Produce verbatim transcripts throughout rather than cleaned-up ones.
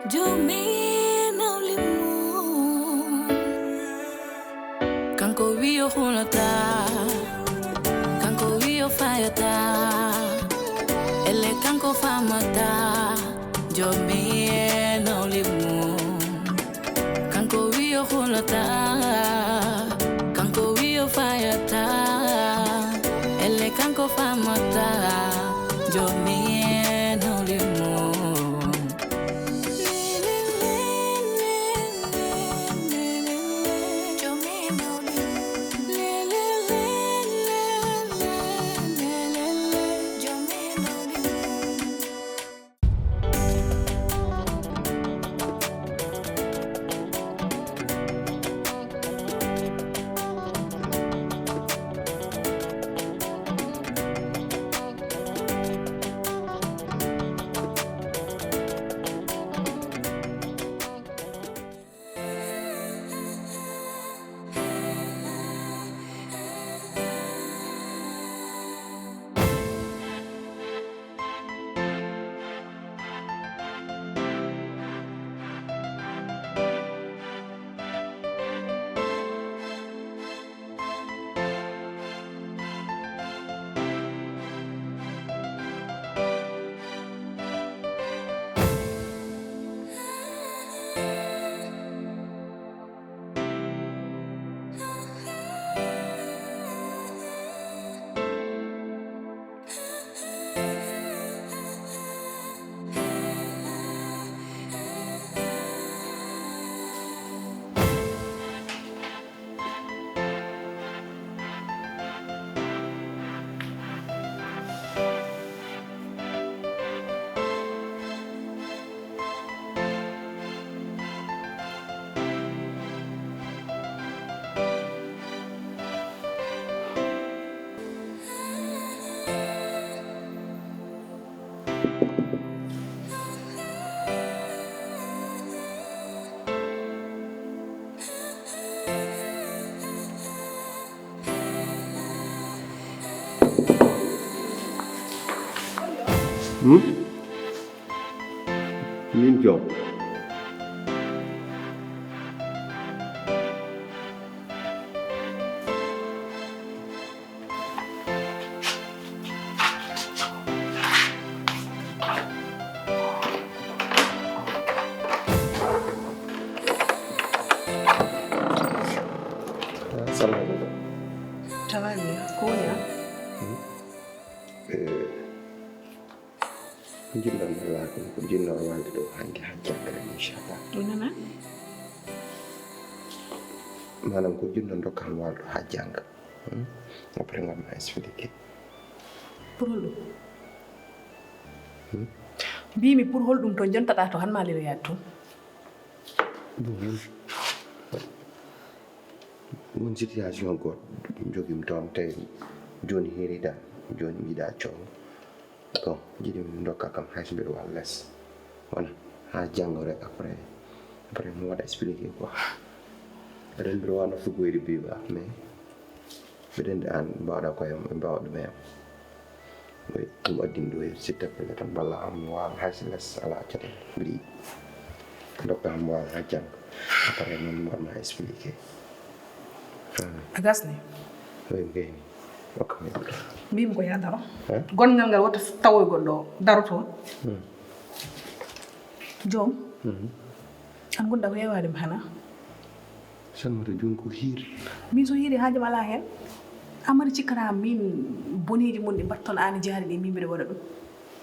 Jomi nawli mum. Kanko wi o hulata, kanko wi o fayata. Elle kanko famata. Jomi nawli mum. Kanko wi o hulata, kanko wi o fayata. Elle kanko famata. Jomi nawli mum. Hmm? Min Joom. Salamu aleykum. Tawa mi ko woni am? Eh, ko jiɗɗon Allah ko, ko jiɗɗon waalde ɗo hannde haa jannga, inchallah. Mi nana. Maanaam ko jiɗɗon dokkal waalde haa jannga. Hmm? Après, ngam ma expliqué. Pour holɗum? Hmm? Mbimi pour holɗum to jontaɗa to han ma lira yaade toon? Bon, won situation goɗɗo jogim toon, tawi jooni heerida, jooni mi yiɗa coow. Bon, jiɗi mi ndokka kam hay so mbiɗa waala les. Wona, haa janngo rek, après, après mi waɗa expliqué quoi. Eɗen mbiɗa wawa noftu goyri biba, mais mbiɗa anndi aan mbaawɗa ko yam, mbaawɗa ɗum e yam. Oui, ɗum addin ɗo e sitta pelle tan mballa am mi wawa hay so les ala caɗeele. Mbiɗa yiɗi ndokka am mi wawa haa janngo. Après noon mi waɗma expliqué. Ah. A gasni? Oui, mi gayni. Okka mi. Mbimi ko yaa daro. Hein? Gonngal ngal wota tawoy goɗɗo o. Daro toon. Hmm. Joom. Mhm. An gonɗa ko yewaade mi hana? Salmata jooni ko hiiri. Min so hiiri haaju am alaa heen. Amari cikkata min boneeji mon ɗi mbatton aani jaari ɗi min mbiɗa waɗa ɗum.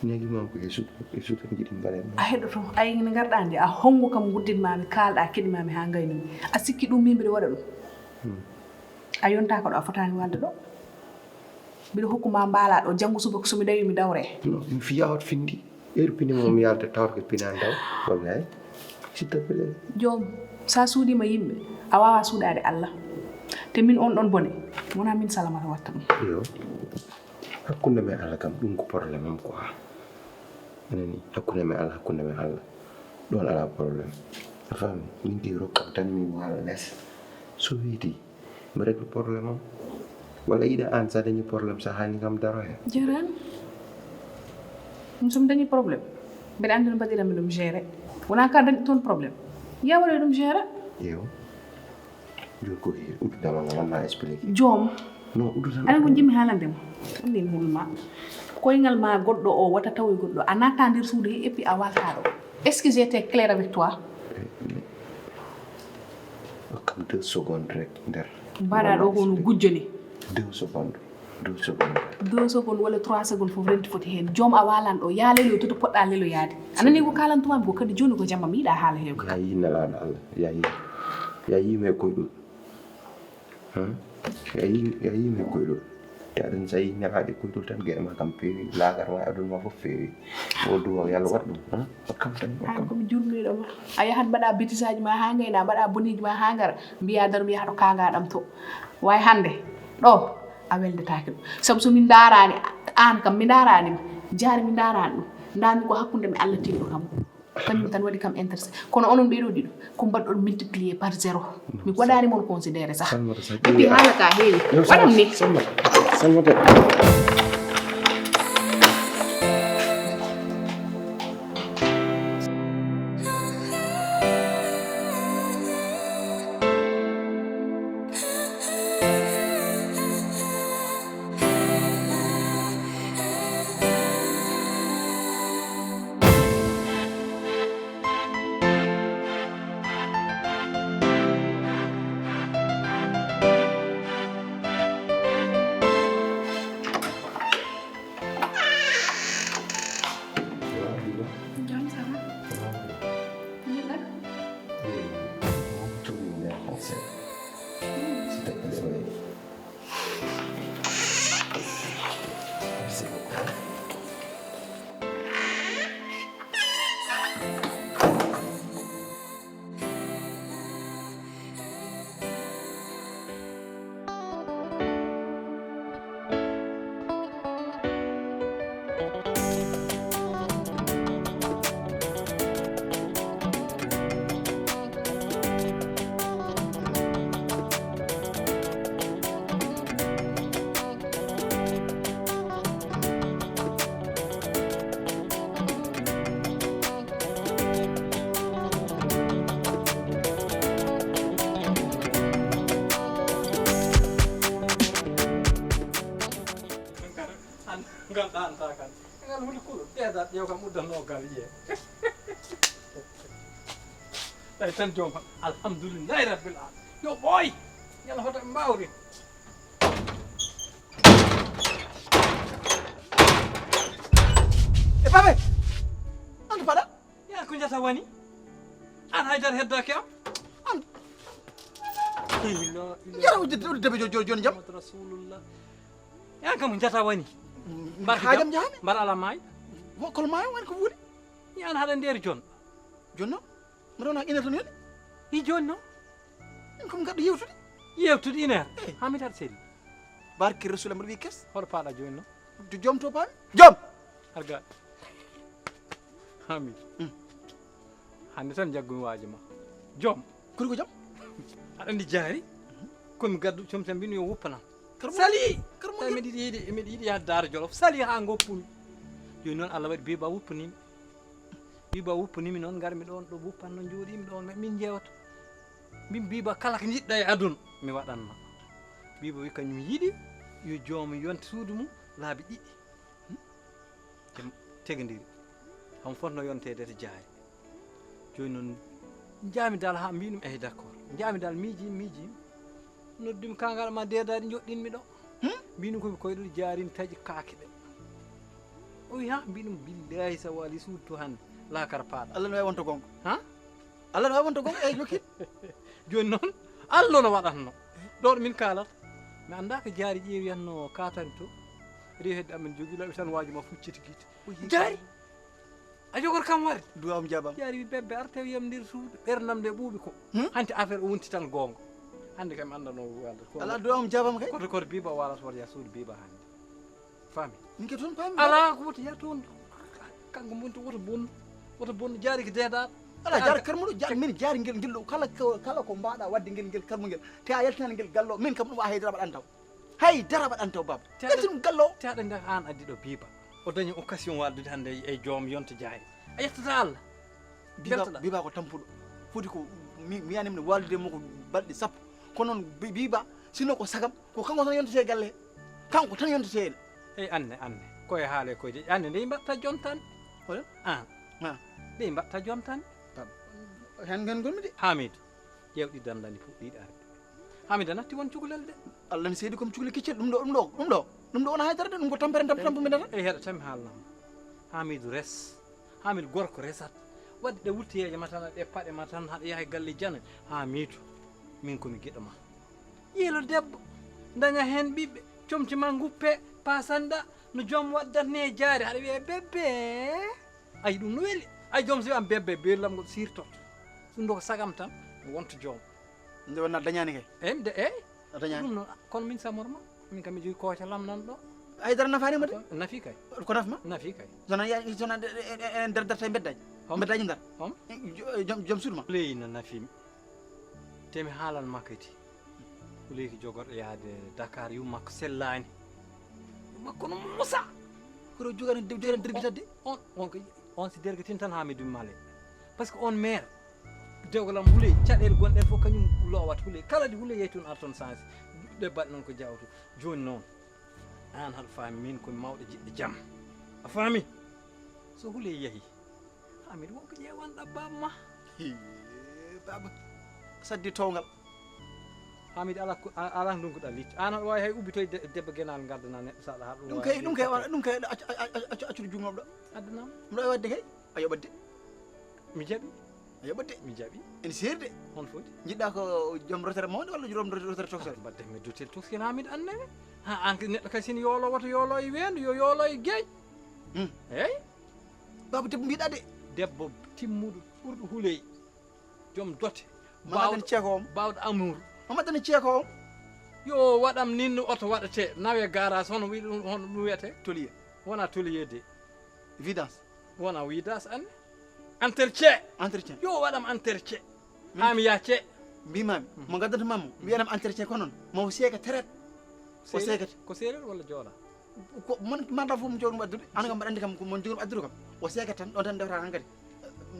Neegi ma ko e suudu, e suudu tan jiɗi mbaɗen. A heɗoto, ay ne ngarɗa nde, a honngo kam nguddin ma mi kaalɗa keɗi ma mi haa ngaynu mi. A sikki ɗum min mbiɗa waɗa ɗum. Hmm. A yonta ko ɗo a fotaani waalde ɗo. Mbiɗa hokku ma mbaala ɗo, janngo subaka so mi dawi mi dawre. Non, mi fiya hot findi. Heure pini mo mi yalta tawata ko pina ndaw. Wallahi. S'il te plaît. Joom, sa suuɗiima yimɓe, a waawaa suuɗaade Allah. Te min on ɗon bone, wonaa min Salamata watta ɗum. Yo. Hakkunde men Allah kam, ɗum ko problème am quoi. Anani, hakkunde men Allah, hakkunde men Allah. Ɗon alaa problème. A faami? Min ɗi rokkam tan min waala les. So weeti, mi régler problème am. Walla yiɗa aan sa dañi problème sa haali kam daro heen. Jarani. Ɗum so mi dañi problème. Mbeɗa anndi no mbaɗiranmi ɗum gérer. Wonaa ka dañi toon problème. Ya waɗoy ɗum gérer. Eyo. Jooni ko e uddudama ngal, walla expliqué. Joom. Non, uddudama. Aɗa ko jimmi haalande ma. Ɗum ni hulma. Koyngal ma goɗɗo o wata tawoy goɗɗo. A naata nder suudu he, et puis a walta ɗo. Est-ce que j'étais clair avec toi? Hokkam deux secondes rek nder. Mbaɗa ɗo ko no gujjo ni. Deux secondes. Deux secondes. Deux secondes walla trois secondes fof renti foti heen. Joom a waalan ɗo. Yaa lelo to to poɗɗa leloyaade. A nanii ko kaalantuma mi ko kadi jooni ko jamma mi yiɗa haala hewka. Yaa yi nelaaɗo Allah. Yaa yi. Yaa yi me koyɗum. Yaa yi, yaa yi me koyɗum. Te aɗen so yi nelaaɗo koyɗum tan geɗe ma kam peewi, laagar ma, aduna ma fof peewi. O duwa yo Allah waɗ ɗum. Hokkam tan, hokkam. An ko mi jurmiiɗo ma. A yahat mbaɗa betisaaji ma haa ngayna, mbaɗa boniiji ma haa ngara. Mbiya dar mbiya haɗo kaagaɗam to. Way hannde ɗo a weldetaake ɗum. Sabu so min ndaaraani aan kam mi ndaaraani ma. Jaari mi ndaaraani ɗum. Ndaarmi ko hakkunde mi Allah tinɗo kam. Kañum tan waɗi kam intéressé. Kono onon ɓeeɗo ɗiɗo, ko mbaɗɗon multiplié par zéro. Mi waɗaani mon considéré sax. Salmata sax. Et puis haala ka heewi. Yo, waɗam ni. Salmata. Salmata. Jam, ça va? Njiɗɗa? An, ngal ɗaanta kan. Ngal woni kulu. Ƴeedat ƴeew kam uddanno gal yiye. Tawi tan joom kam. Alhamdulillahi rabbil alamin. Yo ɓooy. Yalla hoto ɓe mbawri. E Pape! An to paɗa? Ya ko njata wani? An haydara heddaaki am? An. Illa, illa. Yara udde, udde debe jo-, jo-, joni jam? Muhammad Rasulullah. Ya kam njata wani? Mm, barki haajam jam? Jahami? Mbar ala maay? Mo kol maay wani ko wuli? Ya an haɗa nder jon. Jonno? Mbiɗa wona ina to nene? I jonno? Min ko mi gaɗɗo yewtude. Yewtude ina? Eh. Haa mi taɗa seli. Barki Rasul mbiɗa wi kes. Hoto paɗa joni no? To jom to paami. Jom! Arga. Hami. Hmm. Hande tan jaggumi waaji ma. Jom. Kuri ko jom? Aɗa andi jaari? Ko mi gaddu com tan mbinu yo wuppanam. Kar mo-, sali! Kar mo-, tawi mbiɗa yiɗi, mbiɗa yiɗi yaade Daara Jolof. Sali haa ngoppumi. Joni noon Allah waɗi Biba wuppanimi. Biba wuppanimi noon, ngarmi ɗoon ɗo wuppanno, jooɗimi ɗoon, min njeewta. Min Biba kala ko njiɗɗa e aduna, mi waɗan ma. Biba wi kañum yiɗi yo joom yonta suudu mum laabi ɗiɗi. Hmm? Te-, tegodiri. Hamo fotno yonteede to Jaay. Jooni noon, njaami dal haa mbiinum, "Eey, d'accord." Njaami dal, miijii, miijii. Noddumi kangal ma deedaade, njoɗɗinmi ɗo. Hmm? Mbiinum ko mi koyɗol jaarin taƴi kaake ɗe. O wi, "Ha?" Mbiinum, "Billaahi, so waali suudu to hannde, laakara paaɗa." Allah no wawi wonto gonga. Ha? Allah no wawi wonto gonga, eey, jokki. Jooni noon, Allah no waɗatno. Ɗoon min kaalata. Mi anndaa ko jaari ƴeewi hannoo kaatani to. Rewi hedde amen jogii laɓi tan waaji ma fucciti gite. Jaari? A jogor kam warde. Duwawam jaabama. Jaari wi bebbe arte wiyam nder suudu. Ɓernam nde ɓuuɓi ko. Hmm? Hanti affaire o wonti tan goonga. Hannde kam anndanoo walde. Ko ala duwawam jaabama kay. Koto koto Biba waalata wota yaa suudu Biba hannde. Faami? Min ke toon paami. Alaa ko wota yaa toon. Kanko mbonto wota bonnu. Wota bonnu jaari ko deedaɗo. Alaa jaari kar muɗo jaari min jaari ngel ngel ɗo kala ko, kala ko mbaɗa wadde ngel ngel kar mu ngel. Te a yaltinani ngel gallo min kam ɗum a haydara waɗan taw. Hay dara waɗan taw, baaba. Te aɗa, yaltin gallo. Te aɗa andi an addi ɗo Biba. O dañi occasion waldude hannde e joom yonto jaay. A yettata Allah. Biba, beltoɗaa. Biba ko tampuɗo. Foti ko mi, mi yani mi waldude mo ko balɗe sappo. Kono noon bi-, Biba, sinno ko sagam, ko kanko tan yontetee galle he. Kanko tan yontetee heen. Eyi, anne, anne. Ko e haale ko je-, anne, ndey mbaɗta jontan. Hoɗon? Ah. Ah. Ndey mbaɗta jontan. Tab-, heen ngeen ngonmi de. Hamidou, ƴeew ɗi dandani puɗɗiiɗi arde. Hamidou a natti won cukalel de. Allah ne seedi ko mi cukalel keccel. Ɗum ɗo, ɗum ɗo, ɗum ɗo. Ɗum ɗo wona haydara de, ɗum ko tampere, tamp-, tampude tan. Eyi, heɗo tan mi haalnama. Hamidou res. Haa mil gorko resat. Waɗde ɗe wuttiyeeje ma tan, ɗe paɗe ma tan, haɗa yaha e galle jana. Haa miitu, min ko mi giɗo ma. Yiilo debbo, daña heen ɓiɓɓe, comci ma nguppe, pasanɗa, no joom waddat ni e jaari, haɗa wiya bebbe. Ayi, ɗum no weli. Ayi, joom so wiyan bebbe, beelam ngol sirtoto. Ɗum ɗo ko sagam tan, mi wonto joom. Nde wonnaa dañaani kay? Eyi, mi da-, eyi. A dañaani? Ɗum noon, kono min samor ma, min kam mi jogii kooca lam nan ɗo. Haydara nafaani ma de? Nafi kay. Ko nafi ma? Nafi kay. Sona ya-, sona de, e, e, e nder darta e mbeddaaji. Hom? Mbeddaaji ndar. Hom? E, jo-, e joom, joom suudu ma. Leyi no nafi mi. Te mi haalan ma kadi. Ko leyki jogorɗo yahde Dakar, yumma ko sellaani. Yumma kono Musa. Kono jogani de, jogani dergitade. On, on, on ko, on si dergitin tan haa mi dum male. Parce que on maire, dewgal am Huley, caɗeele gonɗe fof kañum loowata Huley. Kala ɗi Huley yehi toon, ar toon sansi. Ɓe mbaɗ noon ko jawto. Jooni noon, aan haɗa faami, min ko mi mawɗo jiɗɗo jam. A faami? So Huley yehi, Hamidou wonko ƴeewanɗa baaba ma. Hii, baaba, saddi towngal. Hamidou, ala ko, a-, ala ndonkuɗa licco. Aan aɗa waawi hay ubbitoy de-, debbo genaal ngaddana neɗɗo saɗa haɗa ɗum ɗum waawi kay, ɗum kay, ɗum kay, accu, accu, accu, accu, accude juumnooɓe ɗo. Addanam. Mboɗo waawi waɗde kay. A yoɓat de. Mi jaɓi. A yoɓat de. Mi jaɓi. Ene seeri de. Hon foti? Njiɗɗa ko joom retraite mawɗo walla joom retraite tokosel? Mbaɗde mi dotel tokosel haa miɗo annene. Ha, aan ko neɗɗo kay sini yoolo woto yoolo e weendu, yo yoolo e geeñ. Hmm. Eey. Baaba debbo mbiɗa de. Debbo timmuɗo ɓurɗo Huley. Joom dote. Mama dan ceeko om. Baawɗo amour. Mama dan ceeko om. Yo waɗam nin no oto waɗate, nawe garage, hono wi-, hono ɗum wiyete? Tôlier. Wona tôlier de. Vidange. Wona vidange anne. Entretien. Entretien. Yo waɗam entretien. Min haa mi yaha cee. Mbimami, mhm, mo ngaddanta mammo, mhm, wiyanam entretien ko noon. Mo seeka teret. O seekete. Ko seereer walla joola? Ko mon manda fof mo jogɗum addude, an kam mbaɗa anndi kam ko mon jogɗum addude kam. O seekete tan, ɗon tan ndewta tan kadi.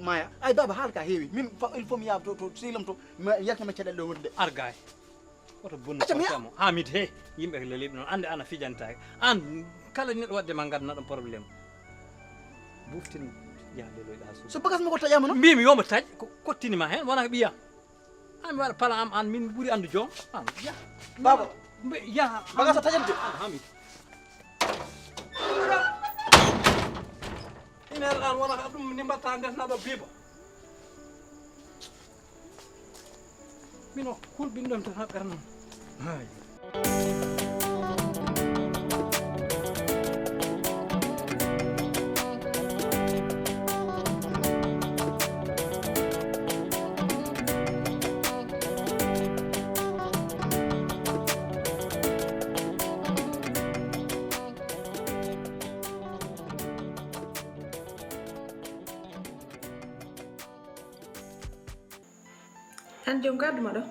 Maya. Ay baaba, haala ka heewi. Min fa-, il faut mi yaha to, to sehil am to, mi yalta ma caɗeele ɗo wonde. Ar gaay. Woto bonnu. Acca mi yaha. Portamo. Hamid he, yimɓe ko leliɓe noon. Annde an a fijantaake. An kala neɗɗo waɗde ma ngadana ɗum problème. Buftin yaha leloyɗa suudu. So bagas makko taƴama noon? Mbimi yo mo taƴ, ko kottini ma heen, wona ko ɓiyam. An mi waɗa pala am, an min ɓuri anndu joom. An, yaha. Baaba. Mbe, yaha. Bagas a taƴat de. An Hamid. Ina an wona ka ɗum ni mbatta ndesnaɗo biba. Mino hulɓinɗon tan ha ɓernam. Hay. An joom gaddu ma ɗo.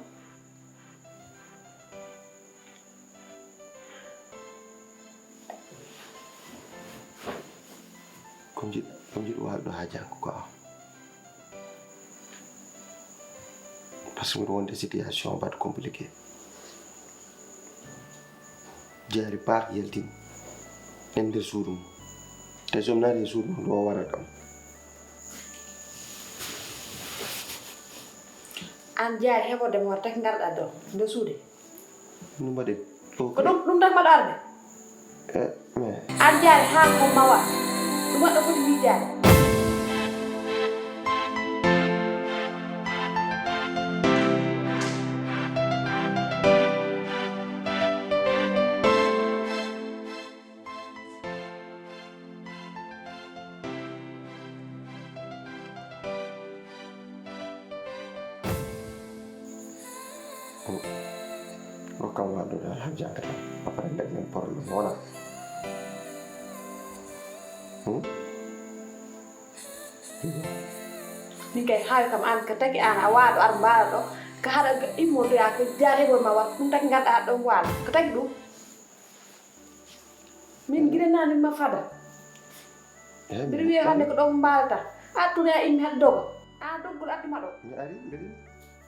Ko jiɗ-, ko jiɗ waal ɗo haa janngo ko am. Parce que miɗo wonde situation mbaɗ compliqué. Jaari paak yaltini en nder suudu mum. Te so mi naati e suudu mum, ɗo o waɗat kam. Aan Jaari heɓorde mo wata taki ngarɗa ɗo, nder suude. No mbaɗen? Ko ɗum, ɗum tan mbaɗa arde? Eh, mais aan Jaari haa ko mawa. Ɗum waɗɗo foti wiidaade. Ɗo kam waɗɗo de Alhaji Ankata. Après, dañen problème, wona? Hmm? Min kay haawi kam aan, ko taki aan a waaɗo ar mbaala ɗo, ko haɗa ga immo doya, ko Jaari heɓor ma wat, ɗum taki ngarɗa ɗo waala, ko taki ɗum? Min gila nani ma fada. Eh, mbiɗa wiya hannde ko ɗo mbaalata. Aɗɗune a immi haɗa doga. An doggol adduma ɗo. Mi ari, mbeɗe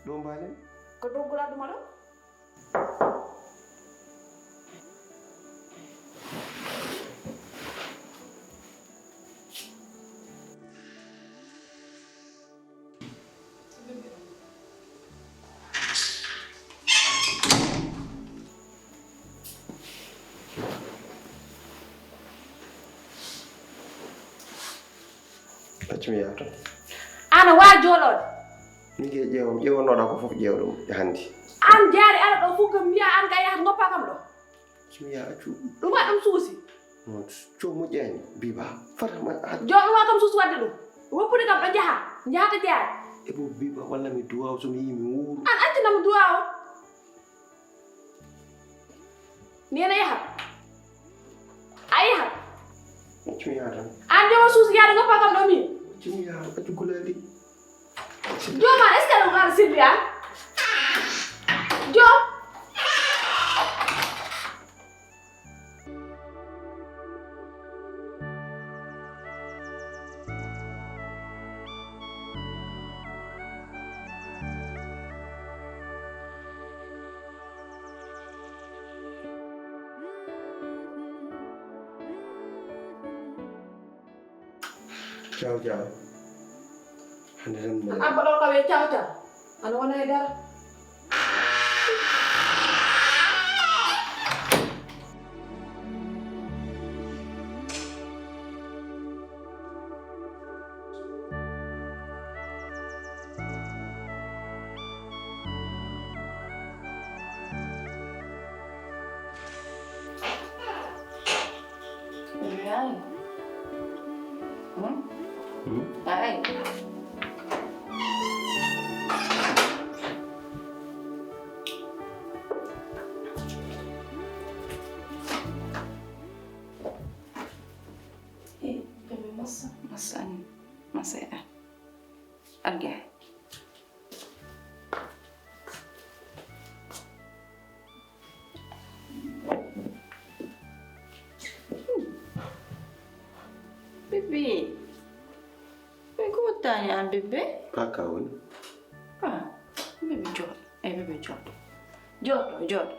ɗo mbaɗen. Ko doggol adduma ɗo? Accu mi yaha ton. An a waawi jooɗoode. Min ke ƴeewa, ƴeewannoɗa ko fof ƴeewa ɗum hannde. An jaari ara ɗo fof kam mbiya an ka yahat ngoppa kam ɗo. Accu mi yaha, accu. Ɗum waɗi ɗum suusi. Non, co moƴƴani, Biba. Fata ma, a Joɗɗo wa kam suusi wadde ɗum. Woppude kam ɗo njaha, njahata jaari. E bo Biba, walla mi duwaw so mi yii mi wuuru. An accu nam duwaw. Nena yaha. A yaha. Accu mi yaha tan. An jowa suusi yaade ngoppa kam ɗo min. Accu mi yaha, accu gulaali. Jooma, est-ce que ɗum ara sirri an? Joom. Ciao, ciao. Hannde tan mo An abba ɗo kawe ciao ciao. Ana wona e dara. Yaani. Hmm? Hmm? Ay. Eh, bébé, massa, massa, ani, massa, eh. Arga. Bébé. Bébé, ko wattani an, bébé? Kaka woni? Ah, bébé, jooɗo. Eh, bébé, jooɗo. Jooɗo, jooɗo.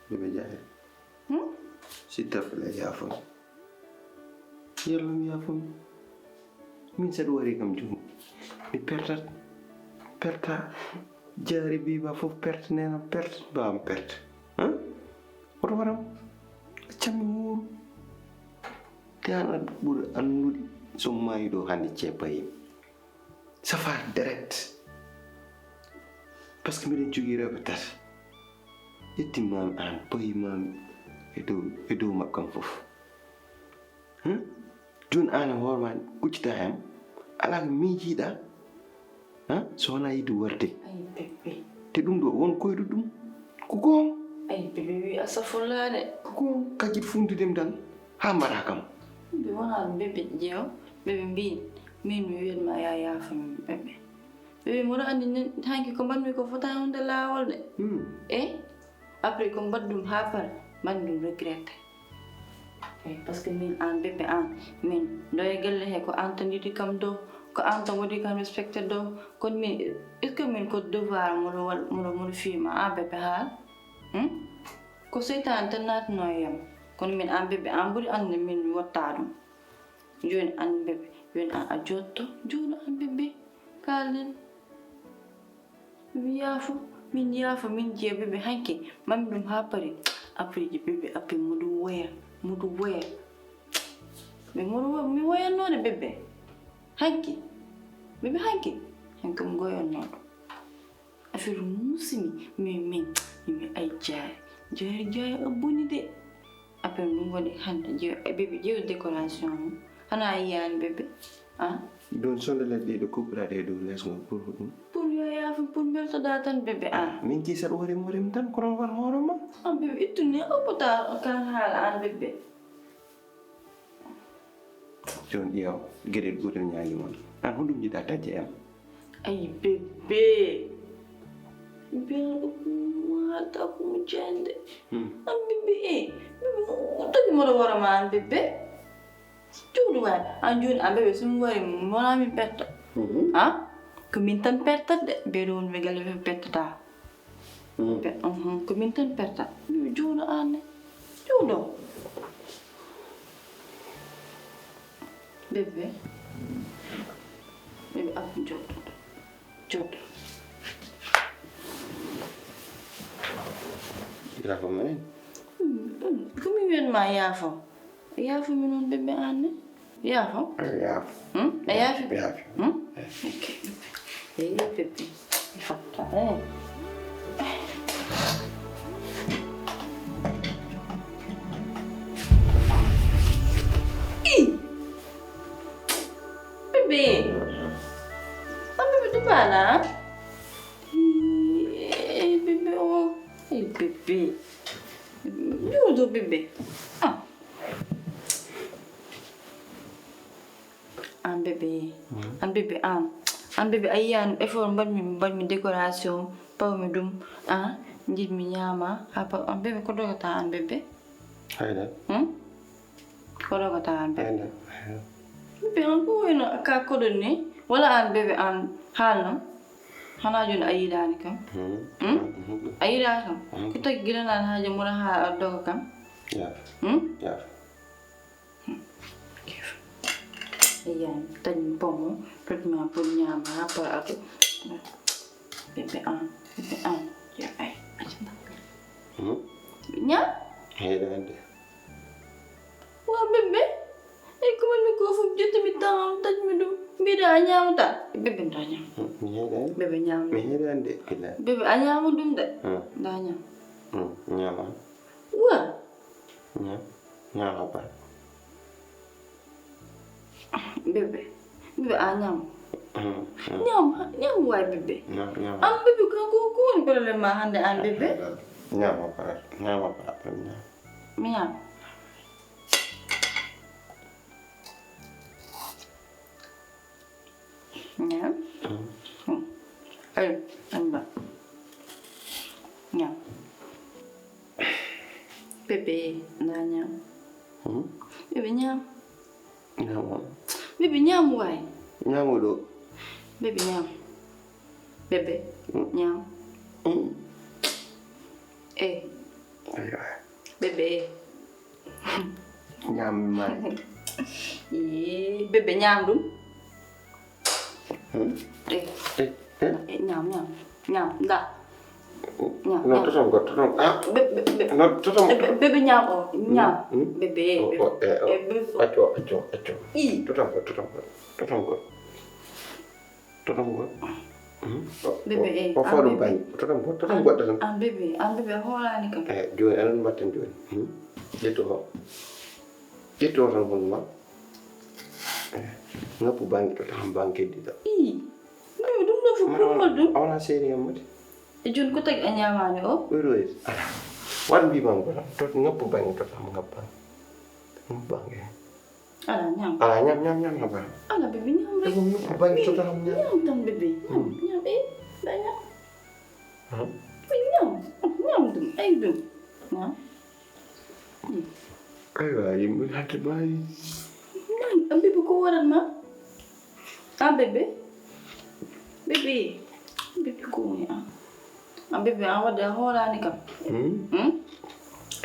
Bébé Jaay. Hmm? S'il te plaît, yaafo mi. Yalla mi yaafo mi. Min saɗa wari kam jooni. Mi pertat. Perta. Jaari Biba fof perte, nena perte, baam perte. Hein? Oto waram. Accam mi wuuru. Te an aɗa ɓuri anndude so maayi ɗo hannde ceebayim. Safar deret. Parce que mbiɗen jogii rewɓe tati. Ƴettimmaami aan, paymaami e dow, e dow maɓɓe kam fof. Hmm? Jooni aan e hoore maa kuccita hem, alaa ko miijiiɗaa, ha? So wonaa yiɗde warde. Ay, bébé. Te ɗum ɗo, won koyɗo ɗum. Ko goonga. Ay, bébé, wi asafullaa de. Ko goonga, kajjit funtude mi tan, haa mbaɗaa kam. Bébé, wonaa ɗum, bébé, ƴeew. Bébé, mbiin, min mi wiyat ma, yaa yaafo min, bébé. Ɓe wi, mboɗo anndi nden, hanki ko mbaɗmi ko fotaani wonde laawol de. Hmm. E après ko mbaɗ ɗum haa par, mbaɗ ɗum regretté. Eyi, parce que min aan bébé aan, min ɗo e galle he ko aan tan yiɗi kam dow, ko aan tan waɗi kam respecté dow. Kono min, est-ce que min ko devoir moɗo waɗ-, moɗo, moɗo fiima aan bébé haal? Hmm? Ko seytaane tan naatnoo e yam. Kono min aan bébé aan ɓuri annde min mi watta ɗum. Jooni aan bébé, jooni aan a jotto, jooni aan bébé. Kaalen. Mi yaafo, min yaafo, min jeya bébé hanki. Mami ɗum haa pari. Après je bébé, après mudu woya, mudu woya. Ɓe mudu wo-, mi woyannoode bébé. Hanki. Bébé hanki. Hanki mi goyannooɗo. Affaire muusimi, mi, min, mi, mi ay jaari. Jaari, jaari a boni de. Après ɗum woni hannde, je-, e bébé ƴeew décoration mum. Hana a yiyaani bébé? Ah? Ɗum sonde leɗɗe ɗo kuɓɓiraaɗe e dow les ngol pour ko ɗum? Pour yo yaafo, pour mbeltoɗaa tan bébé, ah. Min kii saɗa hoore mum, hoore mum tan, kono war hoore ma. Ah, bébé, ittu ne, o pota kan haala aan bébé. Jooni ƴeew, geɗel gootel ñaagi mon. Aan honɗum njiɗaa taƴde e am? Ay, bébé. Bébé, an ɗo ko mo haalta ko mo jande. Hmm. An bébé, eh. Bébé, mo tagi mo ɗo wara ma an bébé. Jooɗo waay. An jooni an bébé, so mi wari, wonaa min perta. Mhm. Ha? Ko min tan pertat de. Ɓe ɗo woni ɓe galle ɓe pertata. Mhm. Pe-, mhm, ko min tan perta. Yo jooɗo an ne. Jooɗo. Bébé. Bébé, ah, jooɗo. Jooɗo. Yaafo ma en. Hmm, hmm. Ko mi wiyat ma yaafo. Yaafo mi noon bébé an ne. Yaafo? Eh, yaafo. Hmm? A yaafi? Yaafi. Hmm? Ok. Eh, bébé. Mi fatta, eh. Ih! Bébé. Ah, bébé, tu vas là, hein? Eh, bébé, oh. Eh, bébé. Jooɗo, bébé. Ah. An bébé. Hmm. An bébé, an. An bébé, a yiyan effort mbaɗmi, mbaɗmi décoration, pawmi ɗum, ah, njiɗmi ñaama, a paw, an bébé, ko dogata an bébé? Hayda. Hmm? Ko dogata an bébé? Hayda, hayda. Bébé, an ko wayno ka koɗo ni? Wala an bébé, an haalno? Xanaa jooni a yiɗaani kam? Hmm. Hmm? Hmm. A yiɗaa kam? Hmm. Ko tagi gila naan haaje mura haa a doga kam? Ya. Hmm? Ya. Eya, taƴmi pomo, toɗmi ha pour ñaama, ha par ato. Bébé an, bébé an. Ya, ay, ay, ay. Hmm? Ñaam? Heyɗo ande. Wa bébé. Ay, ko mi ko fof jottumi tan, taƴmi ɗum. Mbiɗa a ñaamata. Bébé nda ñaam. Hmm, mi heyɗo ande. Bébé ñaam. Mi heyɗo ande, kila. Bébé a ñaama ɗum de. Hmm. Nda ñaam. Hmm, ñaama. Wa. Ñaam, ñaam a ba. Bébé, bébé, a ñaam. Mm, mm. Ñaam, ñaam waay bébé. Ñaam, ñaam. An bébé, ko, ko, ko woni problème ma hannde an bébé? Ñaam a ba, ñaam a ba, ñaam. Mi ñaam. Ñaam. Mm. Mm. Ay, an ba. Ñaam. Bébé, na ñaam. Mm. Bébé, ñaam. Ñaam. Bébé, ñaam waay. Ñaam o ɗo. Bébé, ñaam. Bébé, mm, ñaam. Mm. Eh. Aywa. Bébé. Ñaam mi maay. Ee, bébé, ñaam ɗum. Hmm? Eh. Eh, eh. Eh, ñaam, ñaam. Ñaam, nda. Ñaam, non, ñaam. Toton go, toton. Ah. Be-, be-, be-, non, toton. Eh, be-, bébé, ñaam o, ñaam. Hmm? Bébé, o, bébé. O, eh, o. Eh, bébé. Acco, acco, acco. Ii. Toton go, toton go. Toton go. Toton go. Hmm? O, bébé, o, eh, o faa ɗum bébé. Bani. Toton go, toton go, toton. An bébé, an bébé, a hoolaani kam. Eh, jooni, aɗa mbatten jooni. Hmm? Ƴettu o. Ƴettu o tan hono ma. Eh, ngappu bange ɗo, tan bange ɗiɗo. Ii, ɗum ɗo fof pour hol ɗum? A wona seeri yam mode. E jooni ko tagi a ñaamaani o? Ɓeɗo e, ala. Waɗ mbiima ngo tan. To ngappu bange to tan ngappa. Ngappu bange. Ala, ñaam. Ala, ñaam, ñaam, ñaam, ñaam. Ala, bébé, ñaam rek. Ngappu bange to tan ñaam. Ñaam tan, bébé. Ñaam, hmm, ñaam, eh, da ñaam. Hmm? Ñaam, ñaam ɗum, ay ɗum. Ñaam. Aywa, yimɓe hade maayi. Maayi, an bébé ko waɗat ma? An bébé? Bébé, bébé ko woni an? An bébé, an waɗde a hoolaani kam. Hmm? Hmm?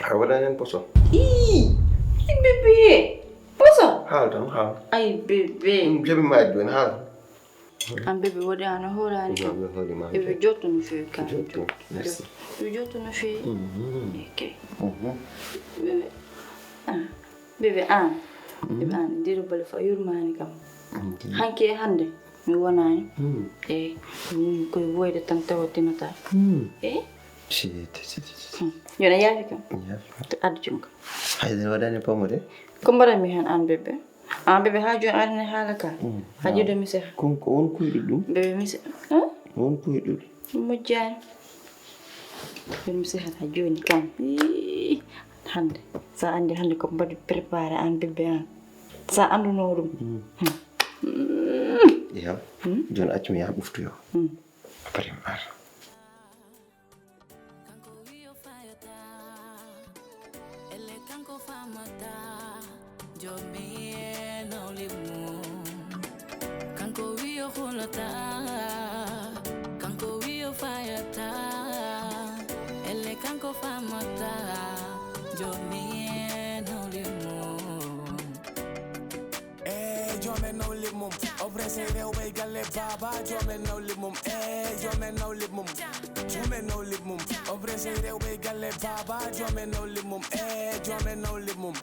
A waɗaani hen poso? Ii, bébé, poso? Haal tan, haal. Ay, bébé. Hmm, jaɓi maaji jooni, haal. An bébé waɗi an a hoolaani kam. Non, mi hooli ma. Bébé jotto no feewi kam. Jotto, merci. Bébé jotto no feewi. Mhm. Ok. Mhm. Bébé. Ah. Bébé an. Mhm. Bébé an, ndiro bale fa yurmaani kam. Mhm. Hanki e hannde, mi wonaani. Mhm. E, mi koye woyde tan tawa tinata. Mhm. E? Si, si, si, si, si. Hmm. Yo na yaafi kam. Yaafi. To addu jungo. Hay, ɗen waɗaani pamude. Ko mbaɗanmi heen an bébé? An bébé, haa jooni aɗa haala ka? Mm. A jiido mi seha. Kon ko won kuyɗo ɗum? Bébé mi seha. Huh? Won kuyɗo. Moƴƴaani. Bébé mi seha haa jooni kam. Ii, hannde. Sa anndi hannde ko mbaɗi préparé an bébé an. Sa annduno ɗum. Mm. Hmm. Mm. Iya. Hmm? Jooni accu mi yaha ɓoftoyo. Hmm. Après mi ara. Kanko wiyo fayata, elle kanko famata, jomi Hulata, kanko wiyo fayata, elle kanko famata, jomi en hawli mum. E jomen nawlib mum, o pressé rewɓe galle baba, jomen nawlib mum. E jomen nawlib mum, jomen nawlib mum, o pressé rewɓe galle baba, jomen nawlib mum. E jomen nawlib mum.